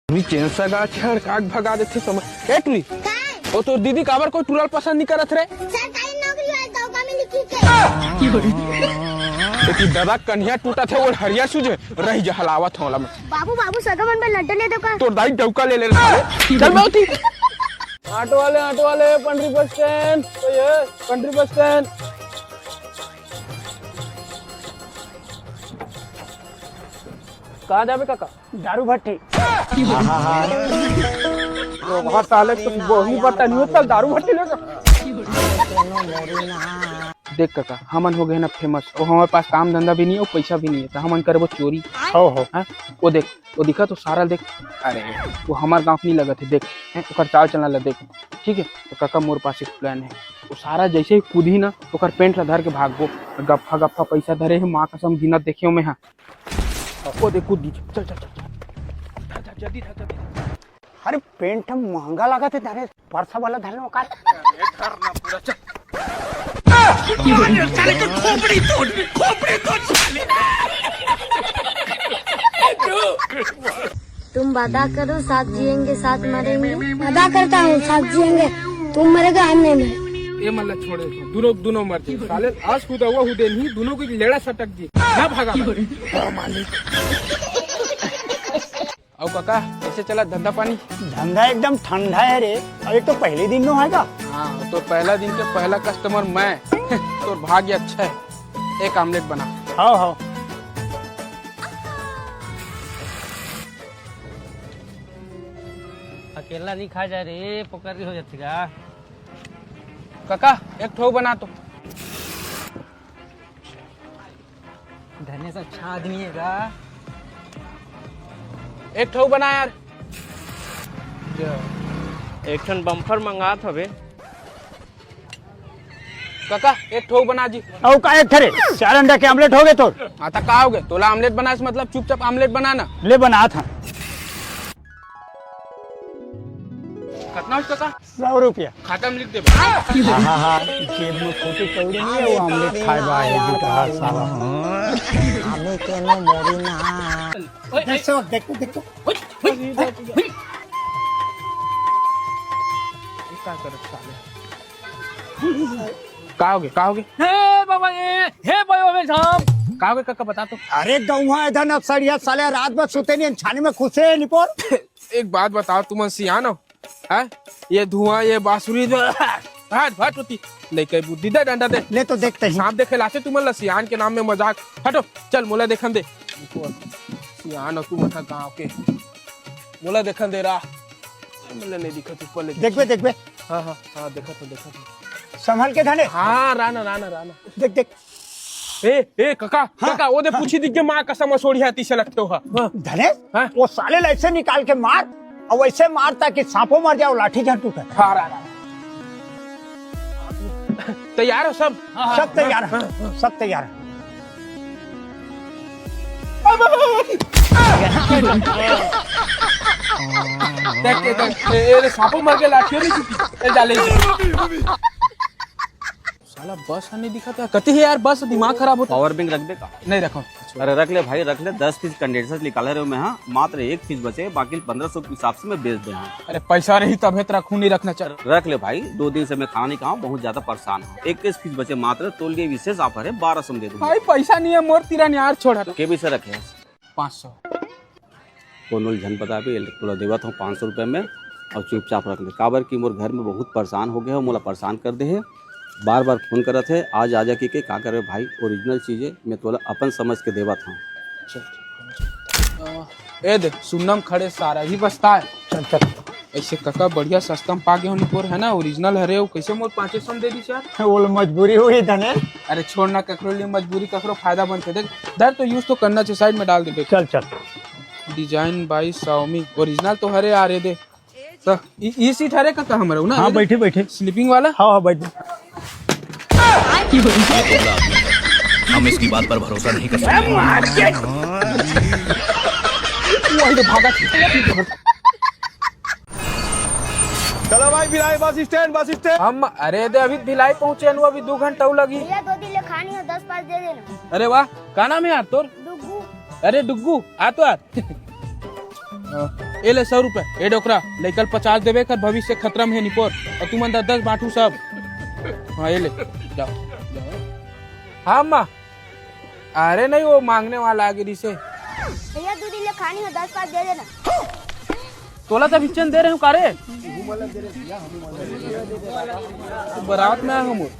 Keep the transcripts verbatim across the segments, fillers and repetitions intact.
टुरी चेंसा गा छेड़ काट भगा देथे समय। ए टुरी, ओ तोर दीदी काबर कोई टुरा ल पसंद नहीं करत रे? सरकारी नौकरी वाले दौका में लिखी के। एती ददा कन्हिया टूटत हे, वो हरिया सूझे, रही जा हलावत होला मैं। बाबू, बाबू, सगा मन बर लड्डू ले दो का? तोर दाई डौका ले ले साले। चल मैं उठी। ऑटो वाले, ऑटो वाले, पंडरी बस स्टैंड। तो ये पंडरी बस स्टैंड। कहाँ जाबे काका? दारू भट्टी। रोगहा साले कुछ बोही बता नहीं होता, दारू भट्टी लेकर। देख काका, हमन हो गए ना फेमस, और हमारे पास काम धंधा भी नहीं है और पैसा भी नहीं है, तो हमन करबो चोरी। हो, हो। हाँ? वो देख, वो दिखा तो सारा देख। अरे, वो हमार गाँव के नहीं लगत है, देख, हैं, ओकर चाल चलना ला देख। ठीक है, तो काका, मोर पास एक प्लान है। वो सारा जैसे ही कूदी ना, तो ओकर पेंट ला धर के भागबो। गप्फा गप्फा पैसा धरे है, माँ कसम गिनत देखियो मैं, हाँ। वो देख, कूद दी। चल, चल, चल, चल। धर, धर, जल्दी धर, जल्दी धर। अरे, पेंट महंगा लागत है, धरे, परसा वाला धरना का। अरे, धर ना पूरा, चल। तुम वादा करो, साथ जिएंगे, साथ मरेंगे। वादा करता हूँ, साथ जिएंगे, तुम मरेगा, हम नहीं मरेंगे। ये मतलब छोड़े, दोनों, दोनों मर जाए। साले आज खुदा हुआ, हुदे नहीं, दोनों की लेड़ा सटक जी। ना भागा भाई। हाँ, मालिक। अउ काका, कैसे चला धंधा पानी? धंधा एकदम ठंडा है रे। अरे, तो पहले दिन नो है का? हाँ, तो पहला दिन के पहला कस्टमर मैं। तोर भाग्य अच्छा है। एक आमलेट बना। हाँ, हाँ। अकेला नहीं खा जाए रे, पकड़ हो जाती का। काका, एक ठो बना तो। धनेश अच्छा आदमी है का? एक ठो बना यार। एक ठन बम्फर मंगात हवे। काका, एक ठो बना जी। अउ का एक ठरे? चार अंडा के आमलेट हो गए तोर। हाँ, तो का हो गए? तोला आमलेट बनाए से मतलब चुपचाप आमलेट बना ना। ले बनात हँव। कितना हो काका? सौ रुपया। खाता में लिख दे। हाँ, हाँ, हाँ, जेब में खोटी कौड़ी नहीं है, वो आमलेट खाए बा है, बेटा, साला। हमें केनो मोरी ना। ओए, देख, देख, देख, देख। ओए, ओए, ओए। ये का करत साले? का होगे, का होगे? हे बाबा, ए, हे बाबा, हे साहब। का होगे, काका, बता तो। अरे, गौवा इधर नक्सलिया साले रात भर सुते नहीं, छानी में खुसे है, निपोर। एक बात बताओ, तुमन सियान हो? हैं? ये धुआं, ये बांसुरी जो, हट, हट होती। नहीं कहीं बुद्धि दे, डंडा दे। ले तो देखते हैं। सांप देखे लाते तुमन ला, सियान के नाम में मजाक। हटो, चल, मोला देखन दे। सियान हो तुमन हा गाँव के। मोला देखन दे रहा। मोला नहीं दिखत ऊपर ले। देखबे, देखबे। हाँ, हाँ, हाँ, देखत हो, देखत हो। संभल के धने। हाँ, राना, राना, राना। देख, देख। ए, ए, काका, हाँ। काका, वो दे हाँ। पूछी दिख के माँ कसम सोड़ी है, तीसे लगते हो। हाँ। धने, हाँ। वो साले ला ऐसे निकाल के मार, और वैसे मार ताकि सांपो मर जाए, लाठी झन टूटे। हाँ, रा, रा। तैयार हो सब? हाँ, हाँ। सब तैयार है, हाँ, हाँ। सब तैयार है। देख, देख, देख, ए, ए, सांपो मर के लाठी नहीं टूटी। ए, जा ले, जा। साला बस ह नहीं दिखत हे। कति हे यार बस, दिमाग खराब होता। पावर बैंक रखबे का? नहीं रखो। अरे रख ले भाई, रख ले। दस पीस कंडेंसर निकाले रहे मैं, हाँ, मात्र एक पीस बचे, बाकी पन्द्रह सौ के हिसाब से मैं बेच दे, हाँ। अरे पैसा रही तभे तो रखूं, नहीं रखना चाह। रख ले भाई, दो दिन से मैं खाना नहीं खाऊं, बहुत ज्यादा परेशान हूँ। इक्कीस पीस बचे मात्र, तोल के विशेष ऑफर है, बारह सौ में दे दूंगा। भाई पैसा नहीं है मोर तीरा, नहीं यार, छोड़। तो के भी से रखे? पाँच सौ। कोनो ल झन बताबे, ये तोला देवत हूँ पाँच सौ रुपया में, और चुपचाप रख ले, काबर कि मोर घर में बहुत परेशान हो गए हो, मोला परेशान कर दे हे, बार बार फोन करत हे, आज आजा के, के का करे भाई, ओरिजिनल चीज हे, मैं तोला अपन समझ के देवत हूँ। चल, ठीक है। ए दे, सुन्नम खड़े सारा ही बस्ता है। चल, चल। ऐसे कका बढ़िया सस्ता में पागे होनी पोर है ना, ओरिजिनल हरे, वो कैसे मोर पाँचे सौ में दे दी यार? वो लो मजबूरी हुई धने। अरे छोड़ ना, ककरो लिए मजबूरी, ककरो फायदा बनते। देख, धर तो यूज़ तो करना चाहिए, साइड में डाल दे। चल, चल। Design by Xiaomi, ओरिजिनल तो हरे यार, ये दे। तो ई, ई सीट हरे कका हमर ना? हाँ, ये दे। बैठे, बैठे। स्लीपिंग वाला? हाँ, हाँ, बैठ। हम इसकी बात पर भरोसा नहीं कर सकते। वही तो भागा। चलो भाई, Bhilai bus stand, bus stand. हम, अरे दे, अभी भिलाई पहुंचे हन, अभी दो घंटा अउ लगही। भैया, दो दिन ले खानी हो, दस पाँच दे देना। अरे वाह, का नाम है यार तोर? डुग्गू। अरे डुग्गू, आ तो यार। ए ले सौ रुपया। ए डोकरा, लइका ल पचास देबे कर, भविष्य खतरा में हे निपोर। अउ तुमन दस दस बांटू सब। हाँ, ए ले, जाओ, जाओ। हाँ, अम्मा। अरे नहीं, वो मांगने वाला आगे रिसे। भैया, दू दिन ले खानी हो, दस पाँच दे देना। तोला तो भिक्षन दे रहे हूँ का रे? बारात में आया हूँ मोर।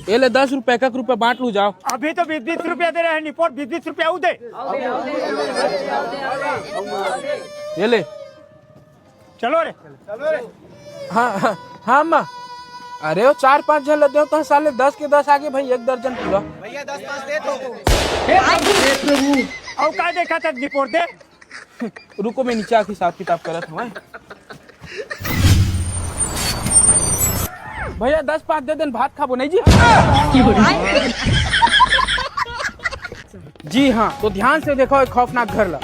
ए ले दस रुपया, एक एक रुपया बांट लू, जाओ। अभी तो बीस बीस रुपया दे रहे हैं निपोर, बीस बीस रुपया ऊ दे। ए ले। चलो रे। हाँ, हाँ, हाँ, अम्मा। अरे, वो चार पांच झन ल देव, तो साले दस के दस आगे भाई, एक दर्जन पूरा। भैया, दस पाँच दे तो। अउ का देखा था निपोर दे? रुको, मैं नीचे आके हिसाब किताब करत हूँ। भैया, दस पाँच दे देन, भात खाबो नहीं जी। जी हाँ, तो ध्यान से देखो एक खौफनाक घर ला।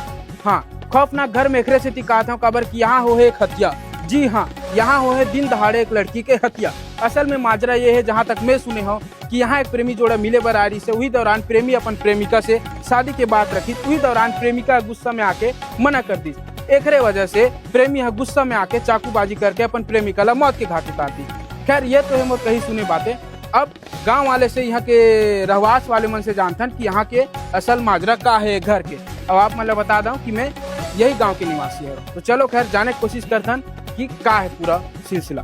हाँ, खौफनाक घर में एकरे सेती कहत हूँ, काबर कि यहाँ होहे एक हत्या। जी हाँ, यहाँ होहे दिन दहाड़े एक लड़की के हत्या। असल में माजरा ये है, जहाँ तक मैं सुने हूँ कि यहाँ एक प्रेमी जोड़ा मिले बर आ रहिस हे, उही दौरान प्रेमी अपन प्रेमिका से शादी के बात रखिस, उही दौरान प्रेमिका गुस्सा में आके मना कर दिस। एकरे वजह से प्रेमी ह गुस्सा में आके चाकूबाजी करके अपन प्रेमिका ला मौत के घाट उतार दिस। खैर, ये तो है मोर कही सुने बातें। अब गांव वाले से, यहाँ के रहवास वाले मन से जानथन कि यहाँ के असल माजरा का है घर के। अब आप मन ला बता दूं कि मैं यही गांव के निवासी हूँ। तो चलो खैर, जाने की कोशिश करथन कि का है पूरा सिलसिला।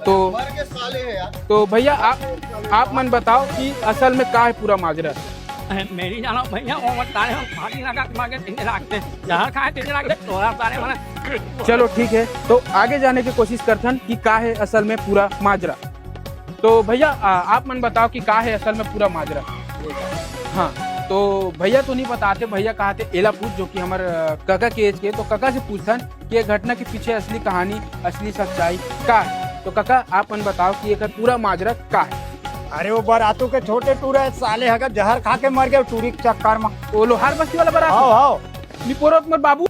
तो मर के साले है यार। तो भैया, आप आप मन बताओ कि असल में का है पूरा माजरा। अरे, मैं नहीं जाना भैया, वो मत तारे हम फांसी लगा के मार के तीन लाख दे, जहर खाए तीन लाख दे, तोरा सारे मना। चलो ठीक है, तो आगे जाने की कोशिश करथन कि का है असल में पूरा माजरा। तो भैया, आ, आप मन बताओ कि का है असल में पूरा माजरा। हाँ, तो भैया तो नहीं बताते, भैया कहाथे एला पूछ, जो कि हमर, अ, कका के एज के, तो कका से पूछथन कि ये घटना के पीछे असली कहानी, असली सच्चाई का है। तो कका, आप मन बताओ कि एकर पूरा माजरा का है। अरे, वो बरातू के छोटे टूरा है, साले हगा जहर खा के मर गए टूरी के चक्कर में। वो लोहार बस्ती वाला बरातू? हाव, हाव। निपोरत मोर बाबू।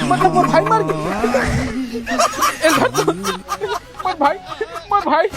मतलब मोर भाई मर गए। ए घर तो, मोर भाई, मोर भाई,